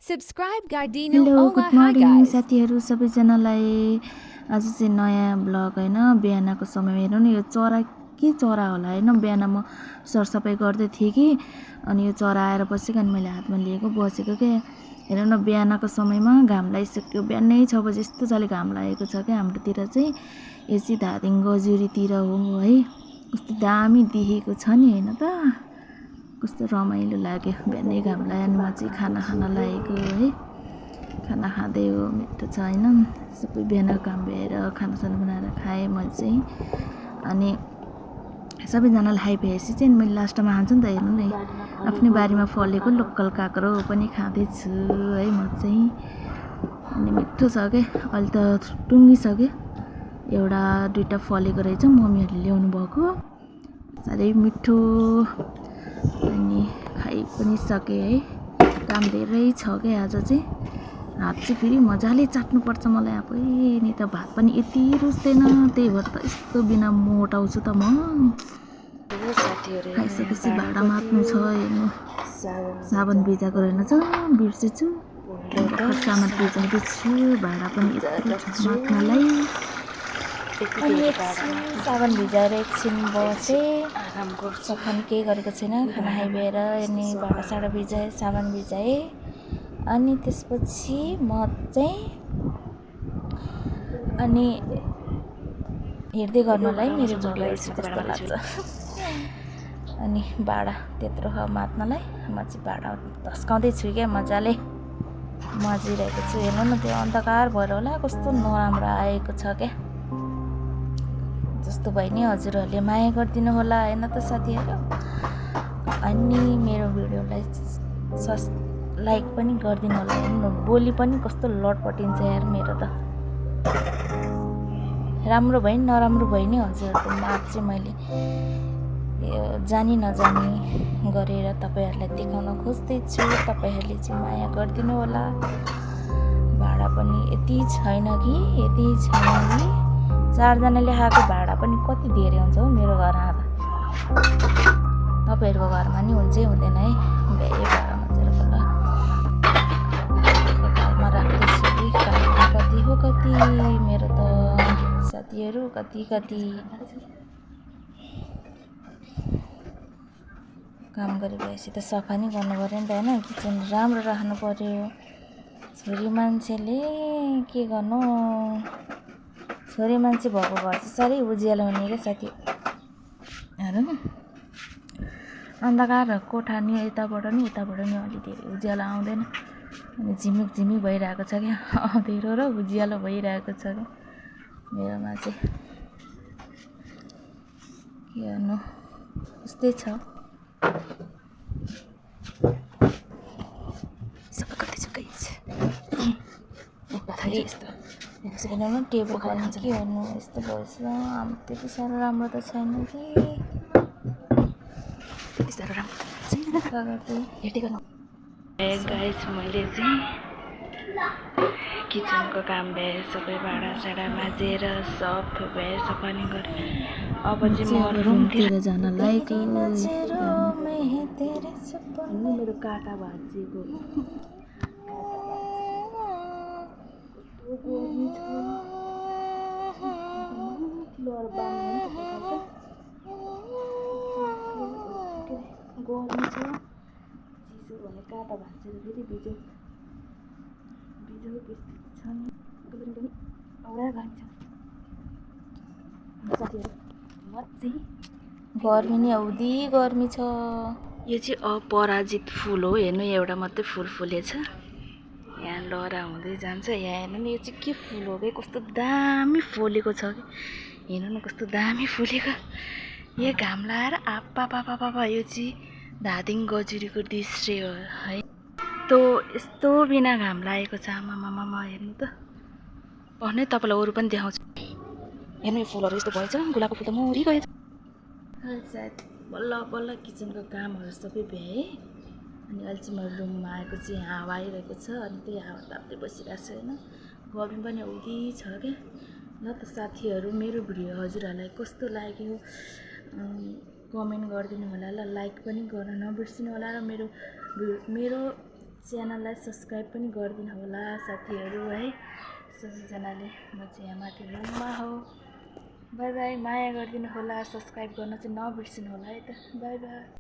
Subscribe Gardino hello Ola. Good Hi morning guys. साथीहरू सबैजनालाई। आज चाहिँ नयाँ ब्लग हैन। बिहानको समय हेर्नु न, यो चरा के चरा होला हैन। बिहान म सरसफाइ गर्दै थिएँ कि अनि यो चरा आएर बसेको, अनि मैले हातमा लिएको बसेको के। हेर्नु न, बिहानको समयमा घाम लागिसक्यो। बिहानै 6 बजे यस्तो जले घाम लागेको छ क्या हाम्रोतिर चाहिँ। यो चाहिँ धादिङ गजुरीतिर हो है। कस्तो दामी देखेको छ नि हैन त। कस्तो रमाइलो लाग्यो। बिहानै घाम लाग्यो अनि म चाहिँ खाना खान लागेको है। खाना खाँदै हो, मिठो छ हैन। सबै बिहान काम भएर खानासाना बनाएर खाएँ मैले चाहिँ। अनि सबैजनाले खाइसकेपछि चाहिँ मैले लास्टमा खान्छु नि त। हेर्नु न, आफ्नै बारीमा फलेको लोकल काँक्रो पनि खाँदैछु है म चाहिँ। अनि मिठो छ क्या। अहिले त टुङ्गिसक्यो, एउटा दुईटा फलेको रहेछ, मम्मीहरूले ल्याउनु भएको। साह्रै मिठो। अनि खाइ पनि सकेँ है। काम धेरै छ क्या आज चाहिँ। हात चाहिँ फेरि मजाले चाट्नुपर्छ मलाई आफै, नि त भात पनि यति रुच्दैन। त्यही भएर त यस्तो बिना मोटाउँछु त म। खाइसकेपछि भाँडा मात्नु छ। हेर्नु, साबुन भिजाएको रहेनछ, बिर्सेछु। भर्खर सामान भिजाउँदैछु, भाँडा पनि यत्रो छ मात्नलाई। अनि एकछिन साबुन भिजाएर एकछिन बसेँ, सफा नि केही गरेको छैन। खाना खाइभएर अनि भाँडा साडा भिजाएँ, साबुन भिजाएँ। अनि त्यसपछि म चाहिँ अनि हेर्दै गर्नलाई मेरो भिडियो हेर्छु जस्तो लाग्छ। अनि भाँडा त्यत्रो छ मात्नलाई, म चाहिँ भाँडा धस्काउँदैछु क्या मजाले। मजिरहेको छु। हेर्नु न, त्यो अन्धकार भएर होला कस्तो नराम्रो आएको छ क्या। जस्तो भयो नि हजुरहरूले माया गरिदिनु होला हैन त साथीहरू। अनि मेरो भिडियोलाई लाइक पनि गरिदिनु होला। हेर्नु, बोली पनि कस्तो लटपटिन्छ यार मेरो त। राम्रो भयो नि नराम्रो भयो नि हजुरहरूको माग चाहिँ मैले जानी नजानी गरेर तपाईँहरूलाई देखाउन खोज्दैछु। तपाईँहरूले चाहिँ माया गरिदिनु होला। भाडा पनि यति छैन कि 4जनाले खाएको भाडा पनि कति धेरै हुन्छ हौ मेरो घरमा त। तपाईँहरूको घरमा नि हुन्छै हुँदैन है। भ्याए भाडा मचेर होला घरमा राख्दैछु कि कति हो कति मेरो त साथीहरू, कति काम गरिरहेपछि त सफा नि गर्नु पर्यो नि त हैन। किचन राम्रो राख्नु पर्यो। छोरी मान्छेले के गर्नु, छोरी मान्छे भएको घर चाहिँ साह्रै उज्यालो हुने क्या साथी। हेर्नु न, अन्धकार कोठा नि यताबाट नि उताबाट नि अलि धेरै उज्यालो आउँदैन। अनि झिमिक भइरहेको छ क्या। अँधेरो र उज्यालो भइरहेको छ क्या मेरोमा चाहिँ। के गर्नु, यस्तै छ। सबै गर्दैछु गाइस। हेर्नु न, टेबल पनि के गर्नु यस्तो भएछ। त्यति साह्रो राम्रो त छैन कि। त्यति साह्रो राम्रो छैन। गाइस, मैले चाहिँ किचनको काम भए सबै भाँडासाँडा माझेर सब थोपाएर सफा नि गरेँ। अब चाहिँ म रुमतिर जान लागेको। मेरो काका भाँचिएको गर्मी छ। फ्लोर बान्ने गर्मी छ। चिसो भने काँटा भाँचेर फेरि बिजो त्यस्तो छ नि। औरा गर्मी छ साथीहरू। गर्मी नि औधी गर्मी छ। यो चाहिँ अपराजित फुल हो। हेर्नु, एउटा मात्रै फुल फुलेछ। यहाँ लहरा हुँदै जान्छ। यहाँ हेर्नु न, यो चाहिँ के फुल हो कि कस्तो दामी फुलेको छ कि। हेर्नु न कस्तो दामी फुलेको। यो घाम लगाएर आप्पा पापा यो चाहिँ धादिङ गजुरीको दृश्य हो है। यस्तो बिना घाम लागेको छ। आमामामा हेर्नु त। भन्नै तपाईँलाई अरू पनि देखाउँछु। हेर्नु, यो फुलहरू यस्तो भएछ। गुलाबको फुल त मरिगएछ। सायद बल्ल किचनको कामहरू सबै भ्याएँ। अनि अहिले चाहिँ म रुममा आएको चाहिँ हावा आइरहेको छ। अनि त्यही हावा ताप्दै बसिरहेको छु होइन। गर्मी पनि औधी छ क्या। ल त साथीहरू, मेरो भिडियो हजुरहरूलाई कस्तो लाग्यो कमेन्ट गरिदिनु होला। ल लाइक पनि गर्न नबिर्सिनु होला। र मेरो च्यानललाई सब्सक्राइब पनि गरिदिनु होला साथीहरू है। सबैजनाले म चाहिँ यहाँ माथि रुममा हो। बाई बाई, माया गरिदिनु होला, सब्सक्राइब गर्न चाहिँ नबिर्सिनु होला है त। By by.